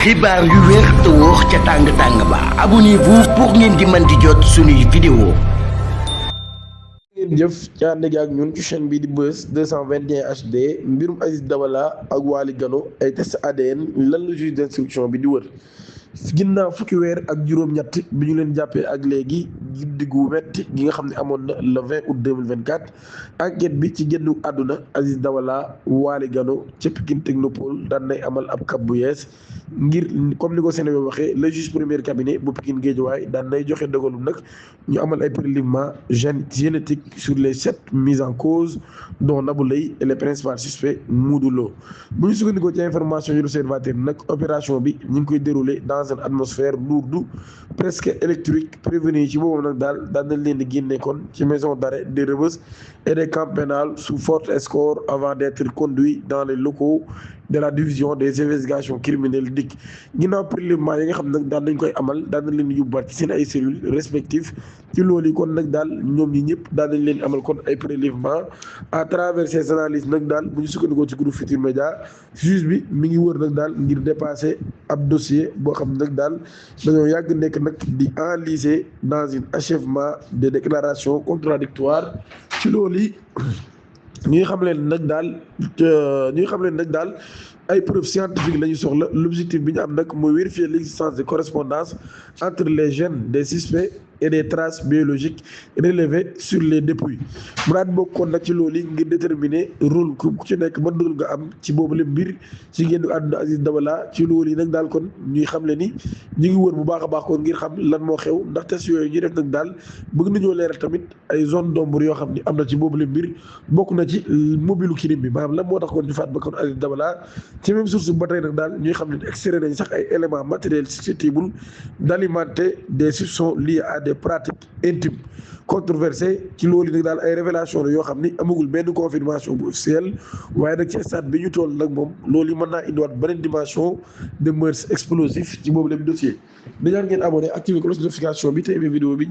xibaar yu wér te wóor ca tàng-tàng ba abonnez-vous pour ngeen di mën di jot suñuy vidéo. ngeen jëf ci ànd gi ak ñun ci chaîne bi di Buzz 221 HD mbirum Aziz Dabala ak Waly Gano ay test ADN lan la juge d'instruction bi di wër ginnaaw fukki weer ak juróom-ñett bi ñu leen jàppee ak léegi guddi gu metti gi nga xam ne amoon na le 20 août 2024 enquête bi ci génnu àdduna Aziz Dabala Waly Gano ca Pikine Technopole daan nay amal ab kab bu yees ngir comme ni ko Sénégal waxee le juge premier cabinet bu Pikine Guédiawaye daan nay joxe dogalum nag ñu amal ay prélèvements génétiques sur les 7 mises en cause dont Nabou Leye et les principaux suspects Modou Lo bu ñu sukkandikoo ci information yu l'Observateur nag opération bi ñu ngi koy dérouler dans une atmosphère lourde presque électrique prévenu yi ci boobu nag daan nañ leen di génne kon ci maison d'arrêt de Rebeuss et des camps pénals sous forte escorte avant d'être conduits dans les locaux de la division des investigations criminelles DIC ginnaaw prélèvement yi nga xam nag daan nañ koy amal daan nañ leen yóbbuwaat ci seen ay cellules respectives ci loolu yi kon nag daal ñoom ñi ñëpp daan nañ leen amal kon ay prélèvement à travers ces analyses nag daal bu ñu sukkandikoo ci groupe Futurs Médias juge bi mi ngi wër nag daal ngir dépasser ab dossier boo xam nag daal dañoo yàgg nekk nag di enliser dans un achèvement des déclarations contradictoires ci loolu yi ñi xam leen nag daal ay preuves scientifiques la ñu soxla l'objectif bi ñu am nag mooy vérifier l'existence de correspondance entre les gènes des suspects et des traces biologiques relevées sur les dépouilles mu daan bokkoon nag ci loolu yi ngir déterminer rôle ku ci nekk ban rôle nga am ci boobu la mbir ci génn àdduna Aziz Dabala ci loolu yi nag daal kon ñuy xam le ni ñu ngi wër bu baax a baax kon ngir xam lan moo xew ndax test yooyu ñu def nag daal bëgg nañoo leeral tamit ay zone d'ombre yoo xam ni am na ci boobu la mbir bokk na ci mobile crime bi maanaam lan moo tax kon ñu faat ba kon Aziz Dabala ci même source ba tey nag daal ñuy xam ne extrait nañ sax ay éléments matériels susceptibles d'alimenter des soupçons liés à des pratiques intimes controversées ci loolu nag daal ay révélation la yoo xam ni amagul benn confirmation bu officielle waaye nag ci stade bi ñu toll nag moom loolu yi mën naa indiwaat beneen dimension de mœurs explosif ci boobu lépp dossier dañaan ngeen abonné activer cloche de notification bi te aimé vidéo bi